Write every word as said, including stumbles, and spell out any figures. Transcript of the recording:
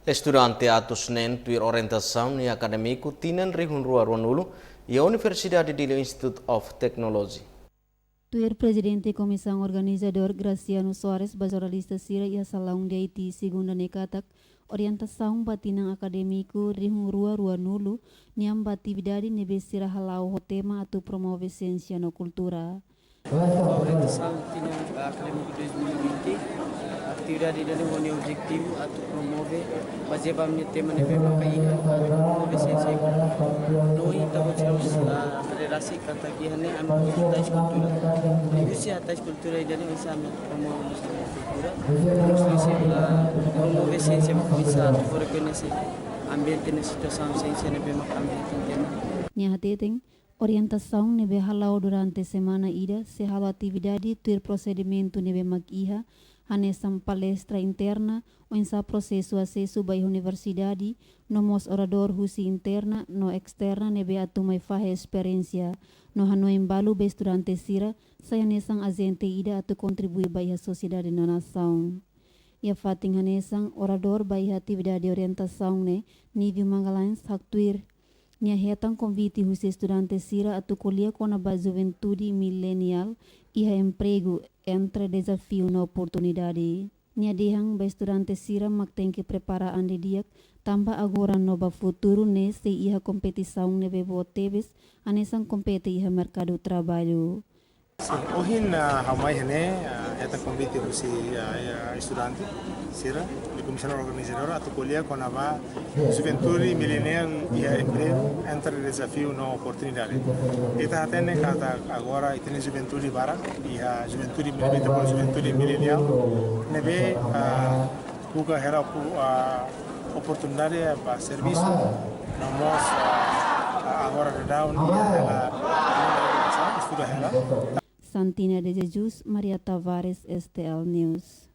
Estudante atus neen tuir orientasaun nia akadémiku tinan rihun rua ruanulu iha Universidade Dili Institute of Technology. Tuir Prezidente Komisaun Organizadór Graciano Soares ba jornalista sira iha salaun D I T segunda ne'e katak, orientasaun ba tinan akadémiku rihun rua ruanulu nian ba atividade ne'ebé sira hala'o ho tema atu promove siénsia no kultura. Orientasaun tinan akadémiku dois mil e vinte, atividade ida-ne'e ho nia objetivu atu promove, bazeia ba ami-nia tema ne'ebé maka iha, promove siénsia no kultura. No ita-boot sira, ah, federasaun katak iha ne'e ami iha tais kultura. Husi tais kultura ida-ne'e oinsá ami promove mós kultura. Terus husi, ah, promove siénsia maka oinsá atu rekoñese ambiente ne'e, situasaun siénsia ne'ebé maka ami iha tinan. Nia hateten, orientasaun ne'ebé hala'o durante semana ida sei halo atividade tuir prosedimentu ne'ebé mak iha, hanesan palestra interna, oinsá prosesu asesu ba iha universidade, no mós oradór husi interna no esterna ne'ebé atu mai fahe esperiénsia, no hanoin balu ba estudante sira, sai hanesan ajente ida atu kontribui ba iha sosiedade no nasaun. Iha fatin hanesan, oradór ba iha atividade orientasaun ne'e, Nívio Magalhães haktuir, nia hetan konvite husi estudante sira atu ko'alia kona-ba juventude mileniál iha empregu entre dezafiu no oportunidade. Nia dehan ba estudante sira mak tenke prepara an didi'ak, tanba agora no ba futuru ne'e sei iha kompetisaun ne'ebé boot tebes, hanesan kompete iha merkadu traballu. Sin, ohin, ah, ha'u mai iha ne'e, ah, hetan konvite husi, ah, ah, estudante sira, husi komisaun organizadora, atu ko'alia kona-ba juventude mileniál iha empregu entre dezafiu no oportunidade. Ita hatene katak agora ita-nia juventude barak, iha juventude, ita-boot juventude mileniál, ne'ebé, ah, buka hela opo-, ah, oportunidade ba servisu, no mós, ah, ah, agora daudaun iha hela, estuda hela. Santina de Jesus, Maria Tavares, S T L News.